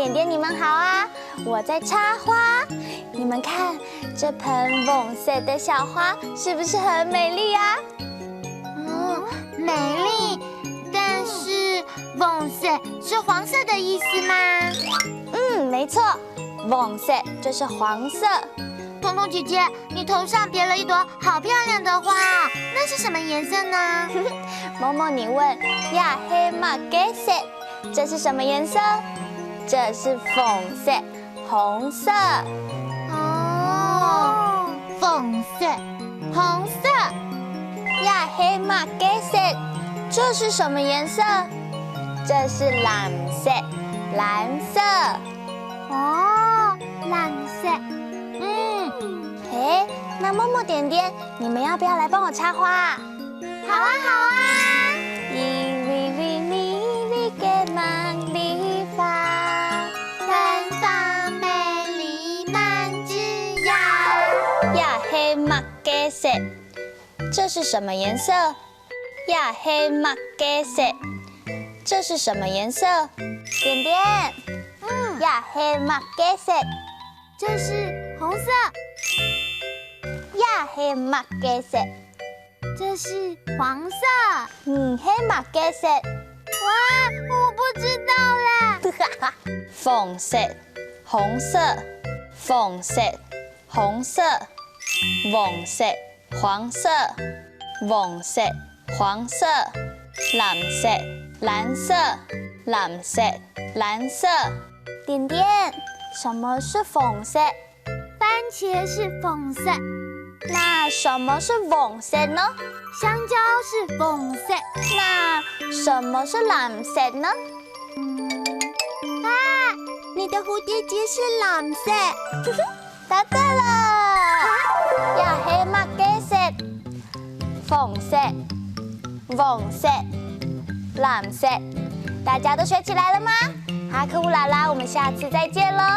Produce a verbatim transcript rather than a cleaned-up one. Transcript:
甜甜，你们好啊！我在插花，你们看这盆黄色的小花是不是很美丽啊？嗯，美丽，但是黄色是黄色的意思吗？嗯，没错，黄色就是黄色。彤彤姐姐，你头上别了一朵好漂亮的花哦，那是什么颜色呢？某某，你问，呀，黑马给色，这是什么颜色？这是红色，红色。哦，红色，红色。呀，黑马给色，这是什么颜色？这是蓝色，蓝色。哦，蓝色。嗯，哎，那某某、甜甜，你们要不要来帮我插花啊？好啊，好啊。一粒粒米粒个梦里花，芬芳美丽满枝桠。呀，黑马给色，这是什么颜色？呀，黑马给色，这是什么颜色？甜甜，嗯，呀，黑马给色，这是红色。呀，黑马给色，这是黄色。嗯，黑马给色。哇，我不知道啦。红色，红色，红色，红色，黄色，黄色，黄色，黄色，蓝色，蓝色，蓝色，蓝色。点点，什么是红色？番茄是红色。那什么是黄色呢？香蕉是红色。那什么是蓝色呢？啊，你的蝴蝶结是蓝色。答对了，呀，黑马给色，红色、黄色、蓝色，大家都学起来了吗？哈克乌拉拉，我们下次再见喽。